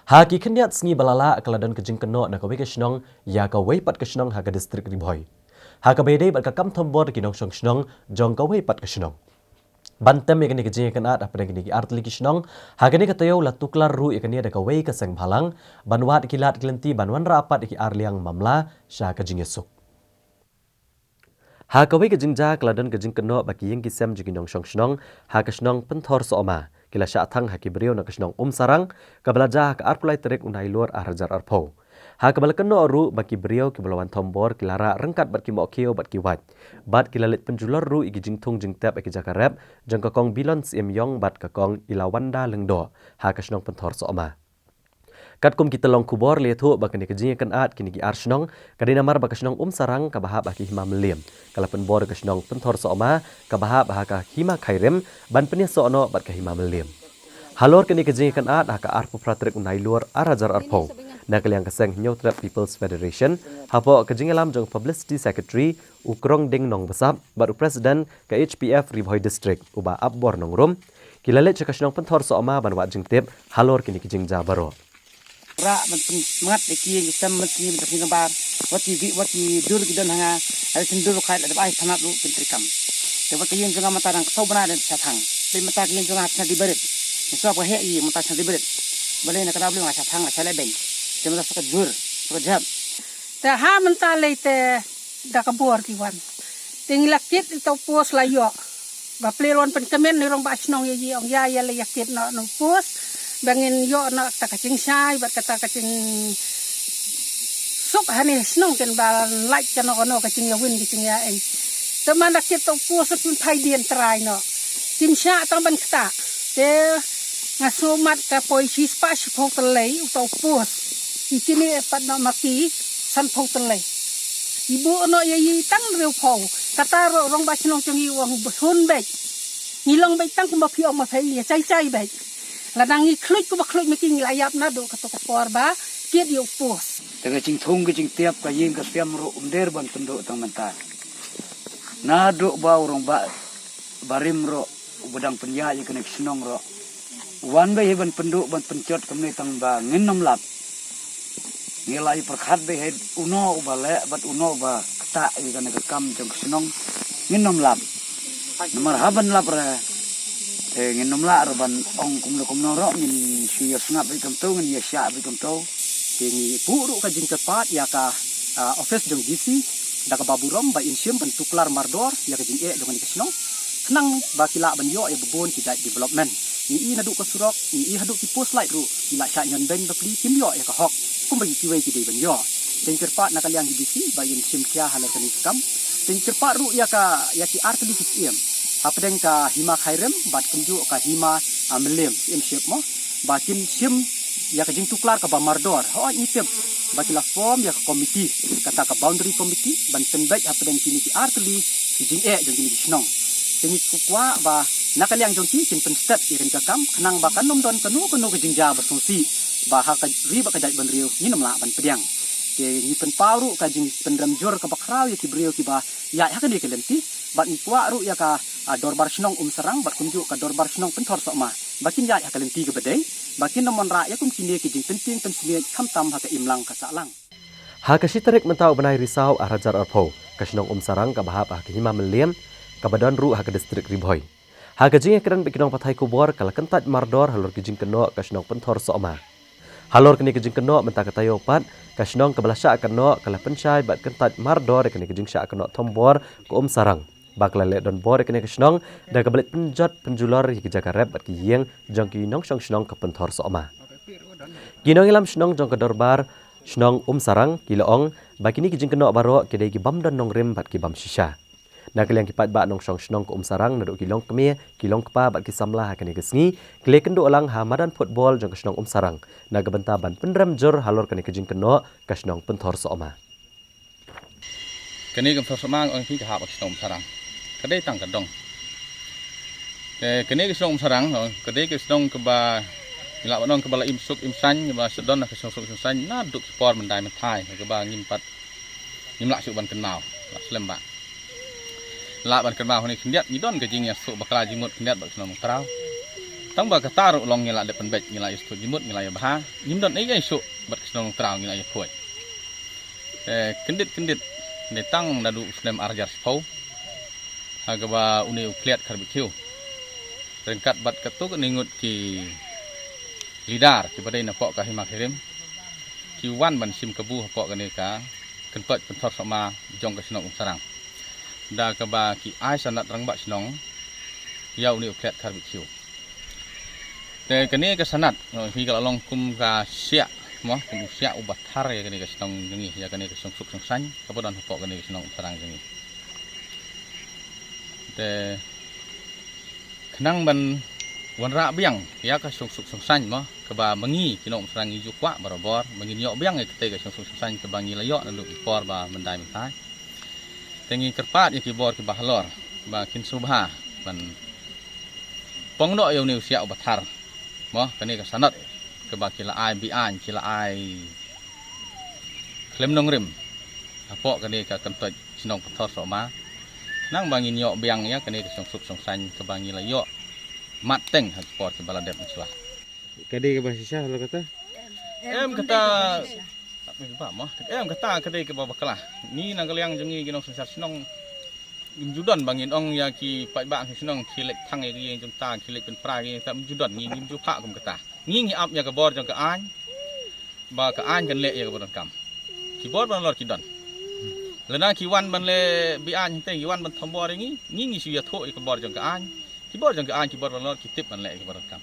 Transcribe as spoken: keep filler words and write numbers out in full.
Ha ki khyndiat sngi ba la leit ka la don ka jingkynnoh na kawei ka shnong ïa kawei pat ka shnong ha ka distrik Ri Bhoi, ha kaba ïadei bad ka kam thombor ki nongshong shnong jong kawei pat ka shnong. Ban tem ïa kane ka jingïakynad hapdeng kine ki artylli ki shnong, ha kane ka taïew la tuklar ruh ïa kane da kawei ka seng bhalang ban wad ki lad ki lynti ban wanrah pat ïa ki arliang mamla sha ka jingïasuk. Ha kawei ka jingjia ka la don ka jingkynnoh ba ki ïing ki sem jong ki nongshong shnong ha ka shnong Pynthor Sohma ki la shah thang ha ki briew na ka shnong Umsarang, kaba la jia ha ka arphew lai tarik u Nailur ar hajar arphew. Ha kaba la kynnoh ruh ba ki briew kiba la wan thombor ki la rah ryngkat bad ki mohkhiew bad ki wait, bad ki la leit pynjulor ruh ïa ki jingthung jingtep ha ki jaka rep jong ka Kong Bilon Syiemiong bad ka Kong Ilawanda Lyngdoh ha ka shnong Pynthor Sohma. Katkum ki tyllong khubor la ïathuh ba kane ka jingïakynad kine ki ar shnong ka dei namar ba ka shnong Umsarang kaba hap ha ka hima Mylliem ka la pynbor ïa ka shnong Pynthor Sohma kaba hap ha ka hima Khyrim ban pynïasoh noh bad ka hima Mylliem. Halor kane ka jingïakynad, ha ka arphew phra tarik u Nailur ar hajar arphew, na ka liang ka seng Hynñiewtrep People's Federation, hapoh ka jingïalam jong u Publicity Secretary u Krongding Nongbsap bad u President ka H P F Ri Bhoi District u Bah Apbor Nongrum, ki la leit sha ka shnong Pynthor Sohma ban wad jingtip halor kine ki jingjia baroh. Rah ban pynsngew ïa ki ïing ki sem mynsngi mynta sngi tang bar. Wat ki wi, wat ki dur ki don ha nga. Ai sngewdur ruh, khlem da ai thanat ruh, pyntrei kam. Te wat ki ïing jong nga mynta dang ksew bnai dang shah thang. Te mynta ki ïing jong nga shah dih barit. Ngi sngap ka heh ïa mynta shah dih barit. Balei na ka daw balei nga shah thang, nga shah leh beiñ. Te mynta sa ka jur, sa ka jhep. Te ha mynta lei te da ka bor ki wan. Te ngi la kit ïa uta u post la ïoh. Ba plie la wan pynkmen na i rangbah shnong ïa i, ong ïa, ïa la ïa kit noh na u post ba ngin ïoh noh kata ka jingshai bad kata ka jingsuk hangne ha shnong, kin ba lait kano kano ka jingïawin ka jingïaeng. Te man da kit uta u post, pynphai dien trai noh. Kim shah tang ban ktah. Te nga sngewmat ka poi shispah shiphew tyllai uta u post. Ïa kine pat noh ma ki sanphew tyllai. I buh noh ïa i tang hynriewphew. Kata ruh rangbah shnong jong ngi u ong ba hun beit. Ngi long beit tang kumba phi ong ma phi, ïa jai jai beit. Lada ngi khluit kumba khluit ma ki, ngi la ïap naduh kato ka por ba kit ïa u post. Te ka jingthung ka jingtep ka ïing ka sem ruh ym dei ban pynduh tang mynta. Naduh ba u rangbah barim ruh uba dang pynïaid ïa kane ka shnong ruh u wan beit hi ban pynduh ban pynjot kumne, tang ba ngin ym lap. Ngi la ïa pyrkhat beit hi uno uba leh bad uno uba ktah ïa kane ka kam jong ka shnong, ngin ym lap. Namar haba lap re, te ngin ym lah ruh ban ong kumno kumno ruh, ngin shu ïa sngap beit kumto, ngin ïa shah beit kumto. Te ngi buh ruh ka jingkyrpad ïa ka, ah, office jong D C da kaba burom ba in shim ban tuklar mardor ïa ka jingeh jong kane ka shnong, khnang ba ki lah ban ïoh ïa ba bun ki jait development. Ngi i naduh ka surok, ngi i haduh ki post light ruh ki la shah ñion beiñ bapli, kim ïoh ïa ka hok kumba kiwei ki dei ban ïoh. Te ngi kyrpad na ka liang hi D C ba in shim khia halor kane ka kam. Te ngi kyrpad ruh ïa ka, ïa ki artylli ki syiem hapdeng ka hima Khyrim bad kumjuh ka hima, ah, Mylliem, Syiemship mo, ba kin shim ïa ka jingtuklar kaba mardor. Hooid ngi tip ba ki la form ïa ka komiti, kata ka boundary committee, ban pynbeit hapdeng kine ki artylli ki jingeh jong kine ki shnong. Te ngi kwah ba na ka liang jong ki kin pynstet ïa kane ka kam, khnang ba kan ym don kano kano ka jingjia ba sngewsih ba ha ka ri bad ka jaitbynriew ngin ym lah ban pdiang. Te ngi pynpaw ruh ka jingpynrem jur kaba khraw ïa ki briew kiba ïaid ha kane ka lynti, bad ngi kwah ruh ïa ka, ah, dorbar shnong Umsarang bad kumjuh ka dorbar shnong Pynthor Sohma ba kin ïaid ha ka lynti kaba dei, ba kin ym wanrah ïa kum kine ki jingpyntieng pynsmiej khamtam ha ka imlang ka sahlang. Ha ka shi tarik mynta u bnai Risaw ar hajar arphew, ka shnong Umsarang kaba hap ha ka hima Mylliem, kaba don ruh ha ka distrik Ri Bhoi, ha ka jingïakren bad ki nongpathai khubor ka la kyntait mardor halor ki jingkynnoh ka shnong Pynthor Sohma. Halor kane ka jingkynnoh mynta ka taïew pat, ka shnong kaba la shah kynnoh ka la pynshai bad kyntait mardor ïa kane ka jingshah kynnoh thombor ka Umsarang, ba ka la leh donbor ïa kane ka shnong da kaba leit pynjot pynjulor ïa ki jaka rep bad ki ïing jong ki nongshong shnong ka Pynthor Sohma. Ki nongïalam shnong jong ka dorbar shnong Umsarang ki la ong ba kine ki jingkynnoh baroh ki dei ki bym don nongrim bad ki bym shisha. Na ka liang ki paidbah nongshong shnong ka Umsarang naduh ki longkmie, ki longkpa bad ki samla ha kane ka sngi ki la ïakynduh lang ha madan football jong ka shnong Umsarang na ka bynta ban pynrem jur halor kane ka jingkynnoh ka shnong Pynthor Sohma. Kane ka Pynthor Sohma, ong phi, ka hap ka shnong Umsarang. Ka dei tang ka dong. Te kane ka shnong Umsarang, ong, ka dei ka shnong kaba ngi lah ban ong kaba la im suk im saiñ, kaba sdang ka shnong suk saiñ naduh ki por myndai mynthai, kaba ngim pat, ngim lah shuh ban kynmaw, lah slem bha. Lah ban kynmaw hangne khyndiat ngi don ka jingïasuk bakla jingmut khyndiat bad ka shnong Umsarang. Tang ba kata ruh long ngi la dep pynbeit, ngi la ïa sngewthuh jingmut, ngi la ïa bha. Ngim don ei ei shuh bad ka shnong Longtraw ngi la ïa phuid. Te kyndit kyndit ne tang naduh u snem ar hajar shiphew ha kaba une u khlieh Khar Bit Khiew ryngkat bad katto katne ngut ki leader kiba dei na pok ka hima ka rim ki wan ban shim kabu ha pok kane ka kyntoit pynthor sohma jong ka shnong Umsarang da kaba ki ai sanad rangbah shnong ïa une u khlieh Khar Bit Khiew. Te kane ka sanad, no, hi ka la long kum ka siah, mo, kum u siah uba thar ïa kane ka shnong jong ngi, ïa kane ka shnong suk shnong saiñ kaba don ha pok kane ka shnong Umsarang jong ngi. Te khnang ban wanrah biang ïa ka shnong suk shnong saiñ, mo, kaba ma ngi ki nong Umsarang ngi ju kwah barabor ba ngin ïoh biang ïa katei ka shnong suk shnong saiñ kaba ngi la ïoh naduh ki por ba mynta mynta. Te ngi kyrpad ïa ki bor kiba halor ba kin sngewbha ban pong noh ïa une u siah uba thar, mo, kane ka sanad kaba ki la ai biang, ki la ai khlem nongrim ha pok kane ka kyntoit shnong pynthor sohma. Khnang ba ngin ïoh biang ïa kane ka shnong suk shnong saiñ kaba ngi la ïoh mat teng ha ki por kiba la dep mynshuwa. Ka dei kaba shisha la kata? Em kata. Em kata ka dei kaba bakla. Ngi na ka liang jong ngi ki nongsynshar shnong ngim ju don ba ngin ong ïa ki paidbah ki shnong ki leit thang ïa ki ïing jong ta, ki leit pynpra ki ïing ta, ngim ju don, ngi ngim ju phah kum kata. Ngi ngi ap ïa ka bor jong ka aiñ ba ka aiñ kan leh ïa kaba donkam. Ki bor ban lor ki don. Lada ki wan ban leh biang te ki wan ban thombor ïa ngi, ngi ngi shu ïathuh ïa ka bor jong ka aiñ. Ki bor jong ka aiñ, ki bor ban lor ki tip ban leh ïa kaba donkam.